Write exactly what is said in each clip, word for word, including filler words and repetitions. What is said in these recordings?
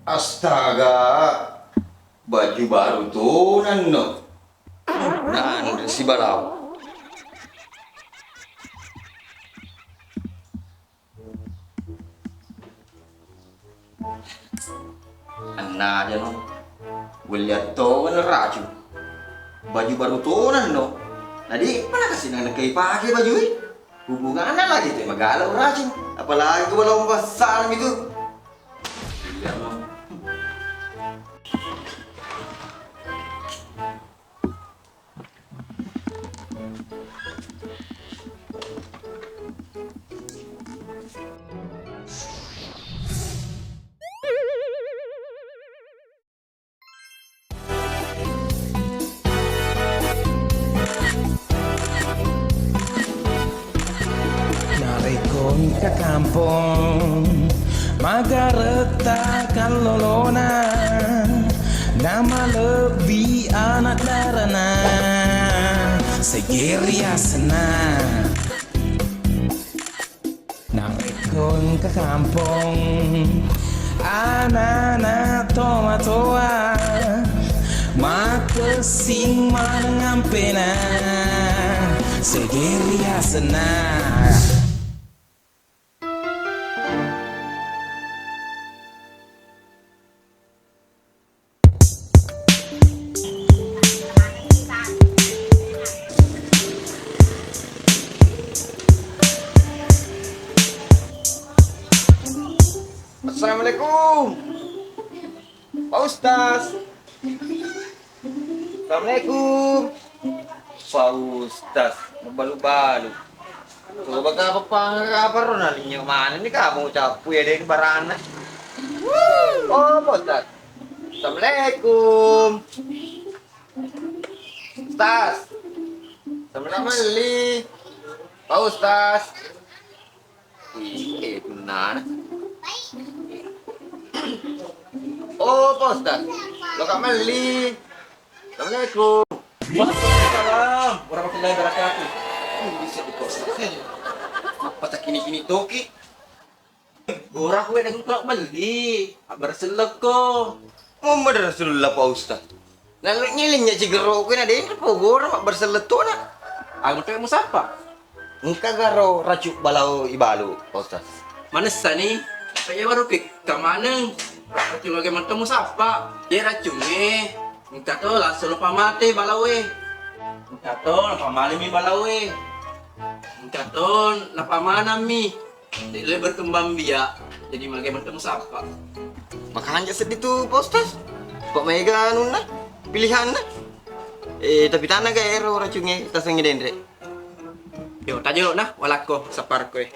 Astaga, baju baru tonanno. Nanre sibalau. Annajano, welliang tongeng racung. Baju baru tonanno. Nadi mana kasi nang nakke ipake baju e? Hubunganna lagi te magala racung. Apalagi ko balaung passarang itu. Iya, no. Narekko engka kampong, magaretta kallolona, namalebbi anak darana, segeri asenna. Narekko engka kampong, anana tomatoa, makessing maneng ampena, segeri asenna. Assalamualaikum. Pak Ustaz. Assalamualaikum. Pak Ustaz, mabalu-balu. Coba ka apa, apa ro, nalinya mana ni kamu capu ya deh barana. Oh, Pak Ustaz. Assalamualaikum. Ustaz. Assalamualaikum. Pak Ustaz. Iye, punna. Oh, Pak Ustaz. Lo ka melli. Assalamualaikum. Waalaikumsalam warahmatullahi wabarakatuh. Oh, bisa di Pak Ustaz. Apa tak kini-kini toki? Gora kue dan kau beli. Abar seleko. Muhammad Rasulullah, Pak Ustaz. Lalu ngiling nya cigero kue na denre pogoro mabbere sellettona. Aku tuh musapa? Engka garo racu balau ibalu, Pak Ustaz. Manessa ni, apa ya baru ke kamaneng? Racu lagi mantong musapa? Ya racunge. Engka to langsung lupa mate balau e. Engka to lupa malemi balau e. Engka to lupa manami. Jadi lebih berkembang biak, jadi magai bertemu sapa. Makanja seddi tu, Pak Ustaz. Kok mega anunna, pilihanna. Eh, tapi tana ga ero racunge tasengnge denre. Yo, tajo na, walakko, saparko e.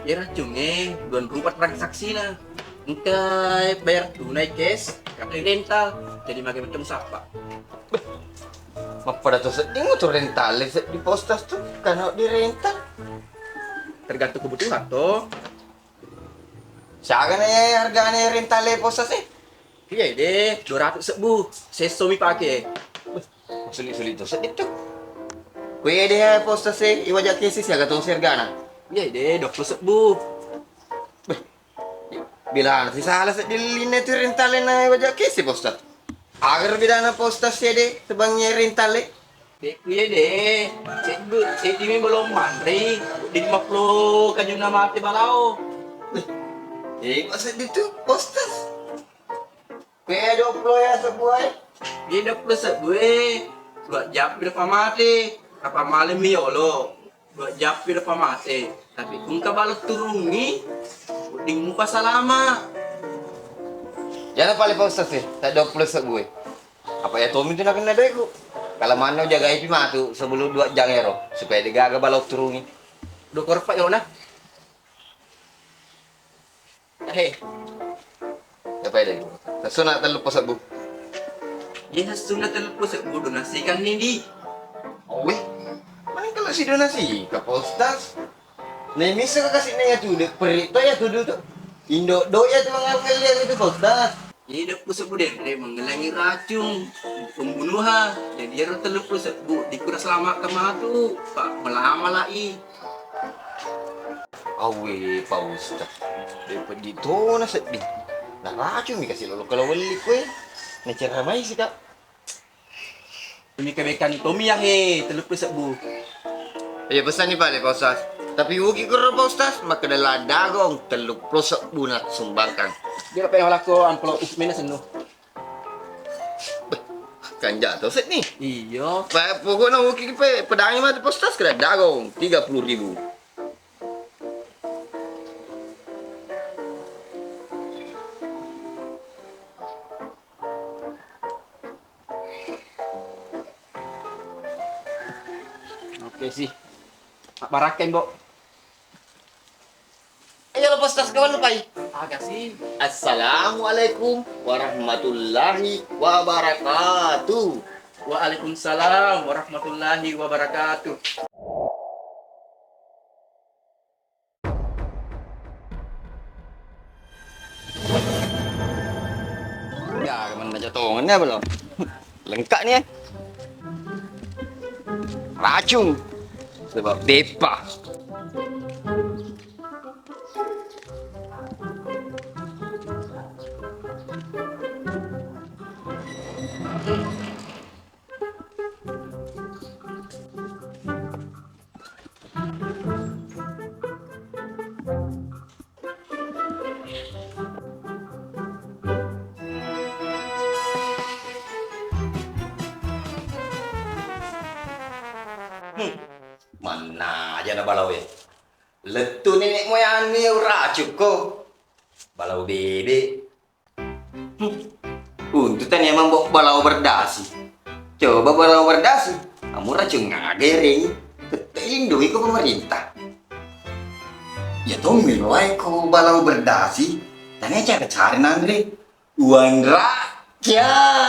Iya racunge, dua rupa transaksina. Engka bayar tunai cash, engka rental. Jadi magai bertemu sapa. Beh, mappada to sedding tu rental, seddi Pak Ustaz tu, karena di rental. Tergantung kebutuhan to. Siaga na hargana rental Pak Ustaz e? Iya de, dua ratus sebbu. Sesso mi pake. Beh, sulit-sulit to seddi tu. Kue de Pak Ustaz e, iwaja kese siaga to hargana? Iya de, dua puluh sebbu. Beh, Bilana si sala seddi linna tu rentalena waja kese Pak Ustaz. Agar bidana Pak Ustaz sede sebangnge rentale. Dek kuye de, seddi, seddi mi belum manri, di lima puluh kajuna mate balao. Eh, kok seddi tu Pak Ustaz? Kue dua puluh ya sebuah. Di dua puluh sebuah. Dua jam pira pamate, apa malam mi yolo. Dua jappi ro pamate, tapi engka balo turungi, wedding mupa salama. Jana pale Pak Ustaz e, ta dua puluh sebbu e. Apa ya Tommy tu nakenna doiku. Kala manna jagai pi matu sebelum dua jam ero, supaya degaga balo turungi. Dua korpa yona. He. Apa ya, Dek? Sessuna telluppulo sebbu. Iya, sessuna telluppulo sebbu donasikan ni, Di. Weh, mana kalau si donasi ke Pak Ustaz? Nah, misa kasih nanya tuh, Dek, perik tuh ya tuh dulu tuh. Indo do ya tuh mengambil itu Pak Ustaz. Iya, telluppulo sebbu denre mengurangi racun pembunuhan. Jadi ero telluppulo sebbu dikura selamat ke matu, Pak, melama lai. Awwe, Pak Ustaz. De' peddi tona sedding. Naracung mi kasi lolo kalau welli kue. Naceramai si, Kak. Demi kebaikan Tommy ya, he, telluppulo sebbu. Iya, pesanni pale, Pak Ustaz. Tapi ugi kuro, Pak Ustaz, makkeda la dagong telluppulo sebbu na sumbangkang. Dia apa yang laku amplop mena sennu? Beh, kan jatuh set nih. Iya. Pokoknya ugi pe pedangi mati, Pak Ustaz, kena dagong tiga puluh ribu. Oke sih. Mak barakai, Mbok. Ayo lo, Pak Ustaz, kawan lo, Pai. Aga sih. Assalamualaikum warahmatullahi wabarakatuh. Waalaikumsalam warahmatullahi wabarakatuh. Ya, mana jatongan ya belum? Lengkap nih, eh. Racun. Sebab depa. Hmm. Mannaja na balaoe. Lettu nenek moyangni uracukko. Balao bebe. Hmm. Untu tania mambo balao berdasi. Coba balao berdasi. Kamu racung ngagereng. Tette lindungi ko pemerintah. Ya tommi loai ko balao berdasi. Tania cara-cara nanre. Uang rakyat.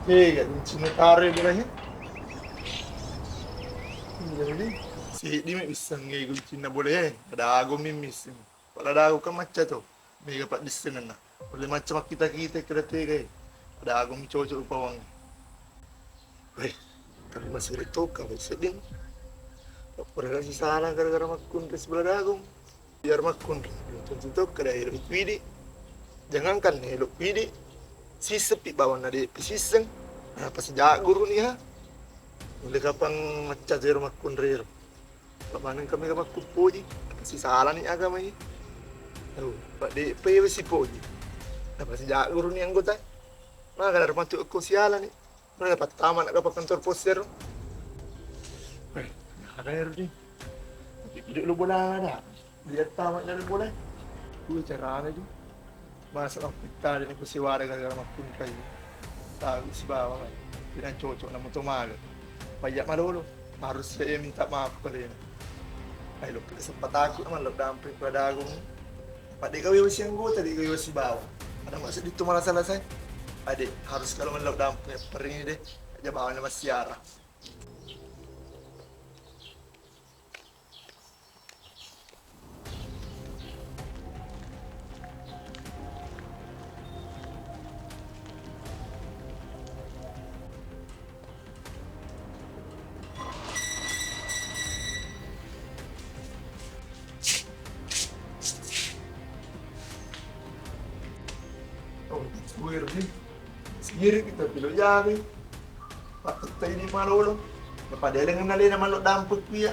Tega guncinna taro e bola he? Iya, jadi seddi mi missengnge guncinna bola e, ada ago mi misseng. Pada dago kan macca to, mega paddissengenna. Pole macca makkita-kita kira tega e. Ada ago mi cocok rupa wangnge. Weh, tapi masih ada toka weh sedding. Pura kasi salah gara-gara makkunrai sebelah dago. Biar makkunrai, tentu to kada elo kuidi. Jangankan elo kuidi, siseppi bawang na de pisisseng. Nah, pasti jago runi ha. Mulai kapang macca zero makkunrai ero. Pak maneng kami kapang kupoji, pasti salah ni agama ini. Tuh, Pak de pe sipoji. Nah, pasti jago runi anggota. Maka dari matu ko siala ni. Mana pattama nak kapang kantor pos ero. Weh, ada ero ni. Tapi kudu lo bola ada. Dia tamat dari bola. Dua carana tu. Masa makkita de ni kusiwara gara-gara makkunrai. Tahu sibawa kan. Tidak cocok namu to maga. Pajak malolo. Harus saya minta maaf kali ini. Ayo lo kita sempat takut sama lo damping pada agung. Pak de gawe wasi anggota de gawe wasi bawa. Ada maksud itu malah selesai. Ade harus kalau lo damping pering deh. Aja bawa nama siara. Iri kita pilo jari. Pattettei di malolo. Napada eleng nalena mallo dampeng kuya.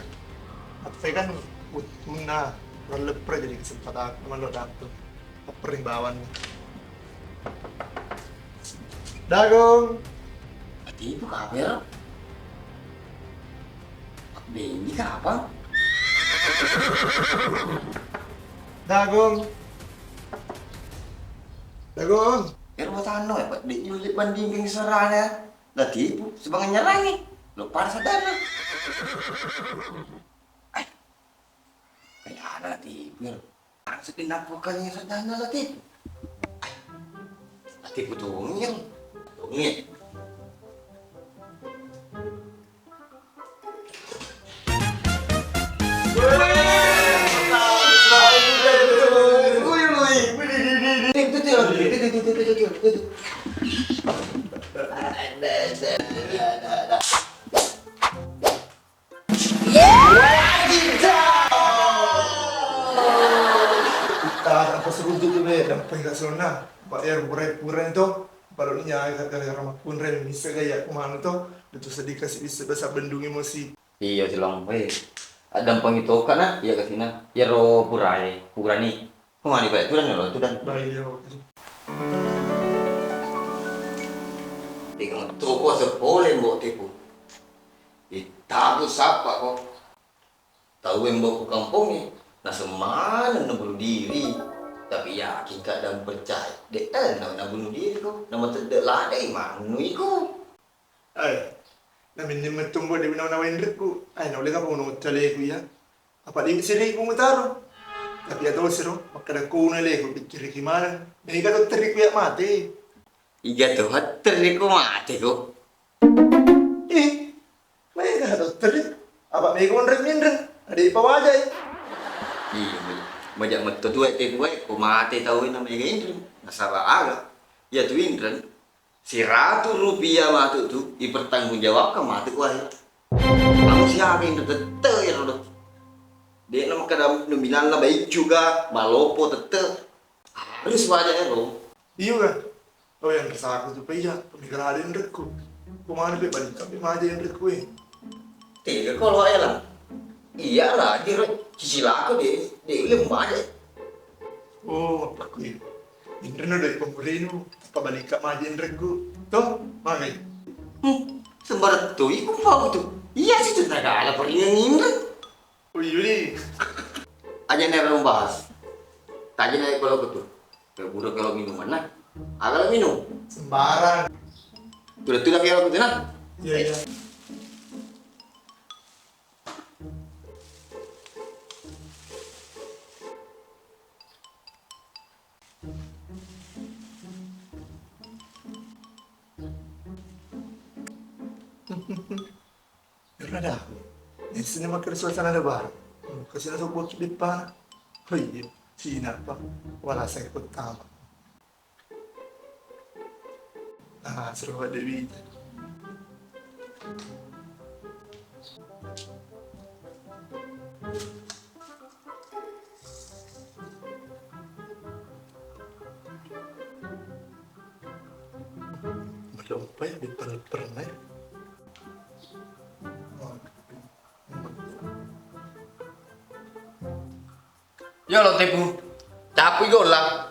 Attekan wettunna ralleppre jadi kesempatan mallo dampeng. Appering bawang. Dagong. Ati itu kabar. Benji kapang? Dagong. Dagong. Ero matanno ya, Pak. Dek, lu bandingkan sarana. Lah tipu, sebangan nyerangi. Lo parah sadana. Ay. Kayak ada tipu ya. Langsung pinapokanya sadana lah tipu. Ay. Lah tipu tuh, Ngil. Tuh, Ngil. Apa seruntuk tu be, dampeng ka sona. Pak ya, pura-pura itu. Baru nya gara-gara makkunrai misa gaya kumanu to. Itu sedih kasih bisa bahasa bendungi mosi. Iya, Silong. Weh, addampengi toka na, iya kasina. Iyaro purae, purani. Kumani bae, tudan lo, tudan. Baik, iya, oke. Dengan toko sepole, Mbok Tepu. Ittabu sapa ko? Tau Mbok ku kampongnge, naseng maneng na bunuh diri. Tapi yakin ka dan percaya, de' na, na bunuh diri ko. Nama tedde ladai manui ko. Ai, naminneng mettumbo de' nawa-nawa inrekku. Ai, naule kapang uno caleku ya. Apa de' siriku mutaro. Tapi atau siro, makkada ko uno leku pikkiriki maneng. Mega to teriku ya mate. Iga to hatteriku mate ko. Eh, mega to teri. Apa mega onreng minreng. Ada ipawajai. Iya, maja metto tu ete kuwe ko mate tau na mega inreng. Nasaba aga. Iya tu inreng. Siratu rupiah matu tu, ipertanggungjawabkan matu ku akhirat. Kamu siaga yang tette ya rodo. Dia nama kada nominalna baik juga, malopo tette. Harus wajah ya lo. Iya kan? Oh yang kesaku tu paya, pemikiran ada yang rekku. Kemana pe balik tapi maja yang rekku eh. Tega kalau ya lah. Iya lah, kira cicilako de, de lemah aja. Oh, apa ku ya? Inreno doi pemurinu, apa balik ka maja inrekku. Toh, magai. Hmm, sembarang tu, iku pau tu. Iya sih tu naga ala peringan inrek. Oh, iya di. Aja nih orang bahas. Tadi naik kalau betul. Kayak budak kalau minuman nah. Agak minum. Sembarang. Tuh, tuh, tapi kalau betul nah. Iya, iya. Ero ada aku. Ini sini makin suasana lebaran. Kasih langsung buat di depan. Oh iya, sini apa? Wala saya pertama. Ah, seru banget Dewi. Belum apa ya, di per-, pernah ya. Yo lo Tepu, capui golla.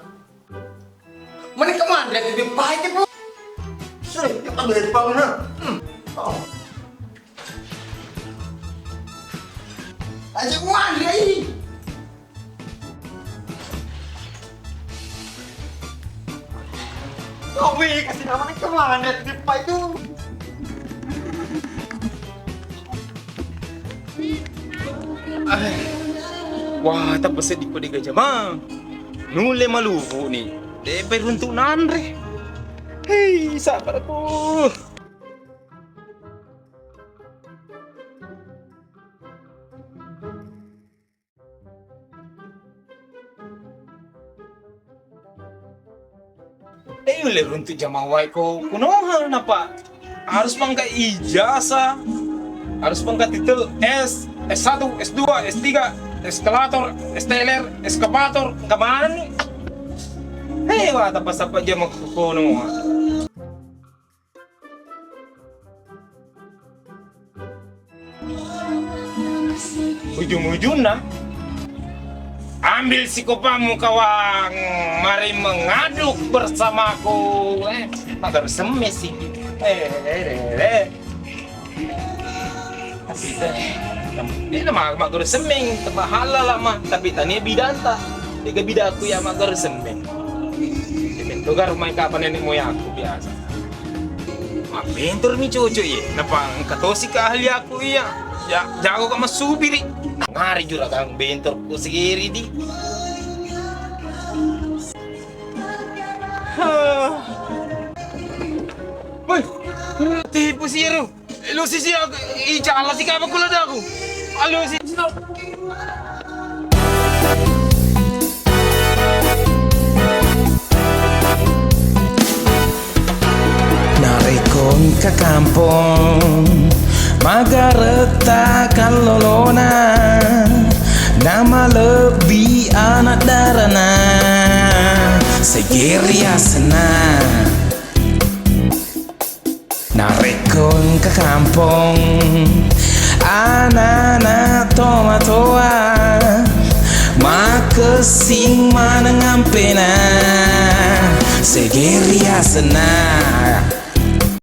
Mani kemana dia Tepu pai Tepu? Sih, kita bepang na. Hmm. Oh. Aja muan dia ini. Kowe kasih namanya kemana Tepu itu? Wah, tappa seddi ko dega jamang. Nulle malubu ni. Depe runtuk nanre. Hei, sabar ko. Eh, ulle runtuk jamang wae ko kunoha napa harus pangka ijazah, harus pangka titel S, S satu, S dua, S tiga, eskalator, esteler, eskavator, engka maneng ni. Hei, wah, tappa sappa jamang ko kono. Ujung-ujungna, ambil sikopammu kawang, mari mengaduk bersamaku. Eh, magar semme si. Eh, eh, eh, eh. Tapi, eh, ini mah magar semmeng, tempat halal lah mah. Tapi tania bidanta. Tiga bidaku ya magar semmeng. Itu kan rumah kapan nenek moyangku biasa. Mabbentor mi cucu iye, nappa engka tosi ka ahli aku iya. Ya, jago ka massubiri. Ngari juragang bentor ku segeri di. Woi, tipu si ero. Lu sisi aku, ijala si kaba kula daku. Alu sisi. Narekko engka kampong, magaretta kallolona, namalebbi anak darana, segeri asenna. Narekko engka kampong, anana tomatoa, makessing maneng ampena, segeri asenna.